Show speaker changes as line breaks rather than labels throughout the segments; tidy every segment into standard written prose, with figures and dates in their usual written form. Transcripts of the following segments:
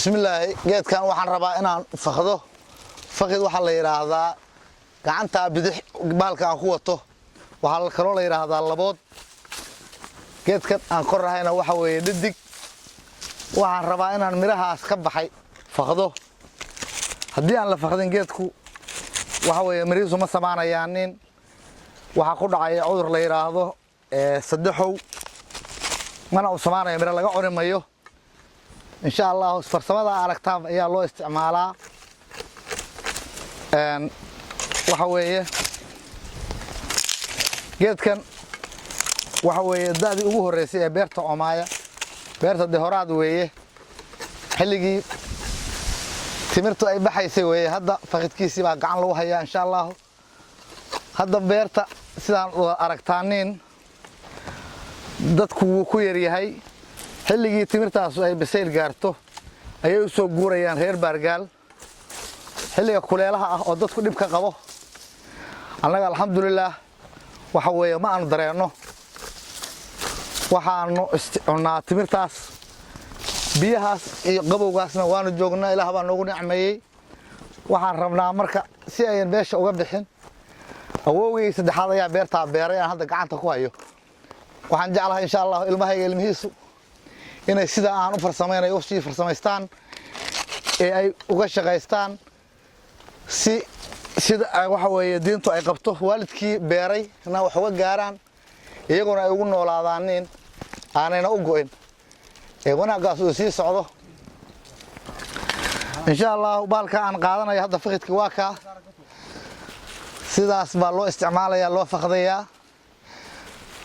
Bismillaahi, geedkan waxaan rabaa inaan fakdo. Fakid waxaa la yidhaahdaa gacantaa bidix baalka aan ku wato. Waxaa kaloo la yidhaahdaa labood. Geedkan aan korahayna waxa weeye dhadig. Waxaan rabaa inaan midhahaas ka baxay fakdo. Haddii aan la fakdin, geedku waxa weeye mirihiisu ma samaanayaanin. Waxaa ku dhacaya cudur la yidhaahdo saddexow, mana uu samaanayo, midho laga cuni mayo, insha Allah. Farsamada aragtaan ayaa loo isticmaalaa. Waxa weeye geedkan waxa weeye da'dii ugu horreysay ee beerta Comaaya, beerta de horaad weeye, xilligii timirtu ay baxaysay weeye. Hadda fakidkiisii baa gacan lagu hayaa, insha Allahu. Hadda beerta sidaan aragtaaniin dadku wuu ku yaryahay. Xilligii timirtaasu ay bisayl gaarto ayay u soo guurayaan reer Baargaal, xilliga kuleelaha ah oo dadku dhibka qabo. Annaga, alxamdulilaah, waxa weeye ma aanu dareenno. Waxaanu cunnaa timirtaas, biyahaas iyo qabowgaasna waanu joognaa. Ilaah baa noogu nicmeeyey. Waxaan rabnaa marka si ayan beesha uga bixin, awowgay saddexaad ayaa beertaa beeray aan hadda gacanta ku hayo. Waxaan jeclahay, insha Allah, ilmahayga ilmihiisu inay sida aan u farsamaynayo usii farsamaystaan ee ay uga shaqaystaan si sida waxa weeye diintu ay qabto, waalidkii beeray na wax uga gaaraan, iyaguna ay ugu noolaadaaniin, aanayna u go'in ee wanaaggaas uu sii socdo, insha Allah. Baalka aan qaadanayo hadda fakidka waa kaa. Sidaas baa loo isticmaalaya, loo fakdayaa.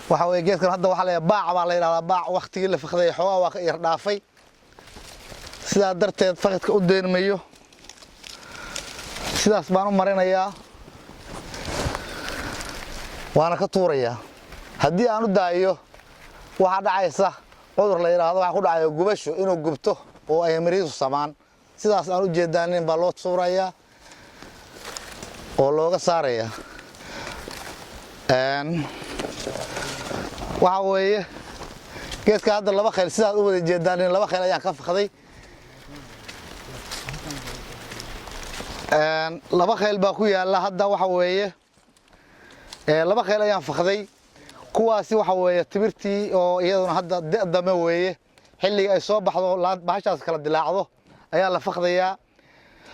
Waxa weye geedkan hadda waxaa la baac baa la yidhahdaa. Baac waktigii la fakdaya xoogaa waa ka yar dhaafay, sidaa darteed fakidka u deynmayo. Sidaas baan u marinayaa, waana ka tuurayaa. Haddii aan u daayo, waxaa dhacaysa cudur la yidhaahdo, waxaa ku dhacaya gubasho, inuu gubto oo ay mirihiisu samaan. Sidaas aan u jeedaanin baa loo tuurayaa oo looga saarayaa. Waxa weeye geedka hadda laba khayl sidaad u wada jeedaanin, laba khayl ayaan ka fakday. Laba khayl baa ku yaalla hadda. Waxa weeye laba khayl ayaan fakday. Kuwaasi waxa weeye timirtii oo iyaduna hadda dame weeye. Xilliga ay soo baxdo, bahashaas kala dilaacdo ayaa la fakdayaa.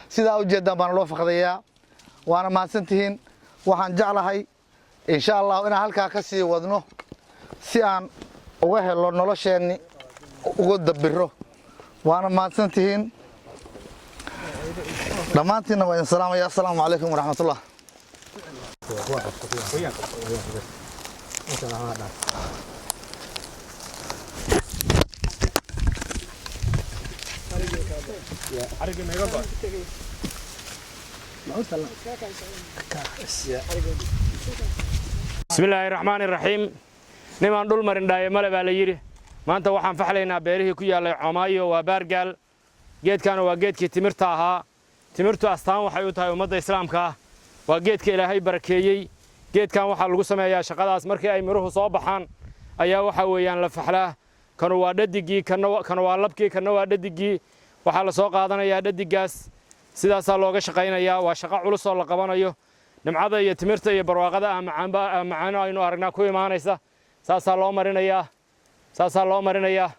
Sidaa u jeedaan baana loo fakdayaa. Waana mahadsantihiin. Waxaan jeclahay, insha Allahu, inaan halkaa ka sii wadno si aan uga helo nolosheenni, uga dabiro. Waana mahadsantihiin dhammaantiinna. Waa idin salaamaya. Assalaamu calaykum waraxmatullah.
Bismi illaahi raxmaani raxiim. Nimaan dhul marin dhaaye male baa la yidhi. Maanta waxaan faxlaynaa beerihii ku yaallay Coomaayo, waa Baargaal. Geedkaana waa geedkii timirta ahaa. Timirtu astaan waxay u tahay ummadda islaamka ah. Waa geedka Ilaahay barakeeyey. Geedkan waxaa lagu sameeyaa shaqadaas. Markii ay miruhu soo baxaan ayaa waxa weeyaan la faxlaa. Kanu waa dhadigii, kanu waa labkii, kanna waa dhadigii. Waxaa la soo qaadanayaa dhadigaas, sidaasaa looga shaqaynayaa. Waa shaqo culus oo la qabanayo. Nimcada iyo timirta iyo barwaaqada macaano aynu aragnaa ku imaanaysa. Saasaa loo marinayaa, saasaa loo marinayaa.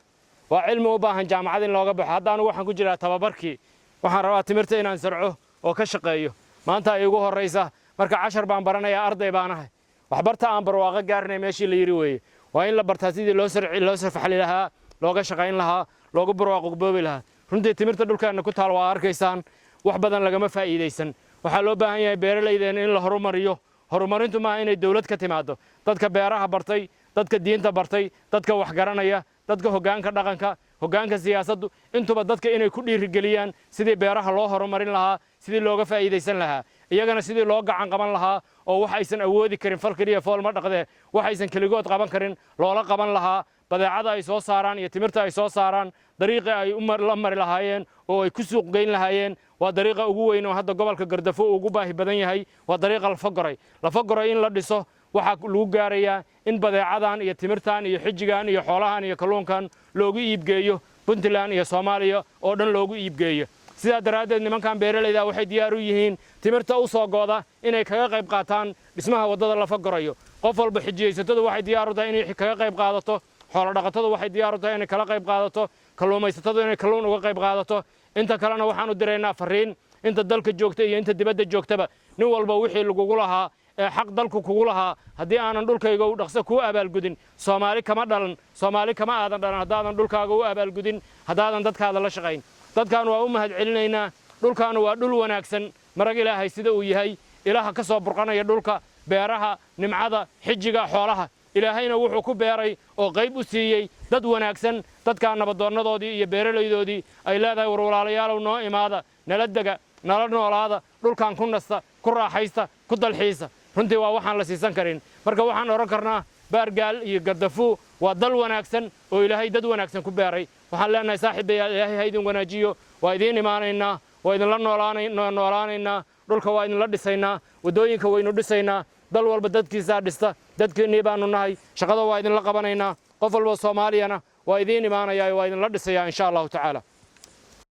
Waa cilmi u baahan jaamacad in looga baxo. Hadda anugu waxaan ku jiraa tababarkii. Waxaan rabaa timirta inaan sarco oo ka shaqeeyo. Maanta ay igu horraysa marka cashar baan baranayaa, arday baan ahay. Waxbarta aan barwaaqo gaarnay meeshii la yidhi weeye. Waa in la bartaa sidii loo sarci, loo safaxli lahaa, looga shaqayn lahaa, loogu barwaaqo boobi lahaa. Runtii timirta dhulkeenna ku taal waa arkaysaan, wax badan lagama faa'iidaysan. Waxaa loo baahan yahay beeralaydeena in la horumariyo. Horumarintu maaha inay dowlad ka timaado. Dadka beeraha bartay, dadka diinta bartay, dadka waxgaranaya, dadka hoggaanka dhaqanka, hoggaanka siyaasaddu, intuba dadka inay ku dhiirigeliyaan sidii beeraha loo horumarin lahaa, sidii looga faa'iidaysan lahaa, iyagana sidii loo gacan qaban lahaa oo wax aysan awoodi karin, fal keliya fool ma dhaqdee, wax aysan keligood qaban karin loola qaban lahaa. Badeecada ay soo saaraan iyo timirta ay soo saaraan dariiqii ay la mari lahaayeen oo ay ku suuq geyn lahaayeen waa dariiqa ugu weyn oo hadda gobolka Gardafo uu ugu baahi badan yahay. Waa dariiqa Lafagoray. Lafagoray in la dhiso waxaa lagu gaarayaa in badeecadan iyo timirtan iyo xijigan iyo xoolahan iyo kalluunkan loogu iibgeeyo. Puntland iyo Soomaaliya oo dhan loogu iibgeeyo. Sidaa daraaddeed nimankan beeralayda waxay diyaar u yihiin timirta u soo gooda inay kaga qayb qaataan dhismaha waddada Lafa Gorayo. Qof walba, xijiyaysatadu waxay diyaar u tahay inay kaga qayb qaadato, xoolo dhaqatadu waxay diyaar u tahay inay kala qayb qaadato, kalluumaysatadu inay kalluun uga qayb qaadato. Inta kalena waxaan u diraynaa fariin, inta dalka joogta iyo inta dibadda joogtaba: nin walba wixii lagugu lahaa ee xaq dalku kugu lahaa, haddii aanan dhulkayga u dhaqso kuu abaalgudin, Soomaali kama dhalan, Soomaali kama aadan dhalan haddaadan dhulkaaga u abaalgudin, haddaadan dadkaada la shaqayn. Dadkaan waa u mahad celinaynaa. Dhulkaanu waa dhul wanaagsan, marag Ilaahay sida uu yahay, Ilaaha ka soo burqanaya dhulka, beeraha, nimcada, xijiga, xoolaha. Ilaahayna wuxuu ku beeray oo qayb u siiyey dad wanaagsan. Dadkaa nabadoonnadoodii iyo beeralaydoodii ay leedahay: "War walaalayaalow, noo imaada, nala dega, nala noolaada, dhulkan ku nasta, ku raaxaysta, ku dalxiisa." Runtii waa waxaan la siisan karin. Marka waxaan odhan karnaa Baargaal iyo Gardafuu waa dal wanaagsan oo Ilaahay dad wanaagsan ku beeray. Waxaan leenahay, saaxiibayaal, Ilaahay ha idin wanaajiyo. Waa idiin imaanaynaa, waa idinla noolaanaynaa, dhulka waa idinla dhisaynaa, waddooyinka waynu dhisaynaa. Dal walba dadkiisaa dhista, dadkiinnii baanu nahay. Shaqada waa idinla qabanaynaa. Qof walba Soomaaliyana waa idiin imaanayaa, waa idinla dhisayaa, insha Allahu tacaala.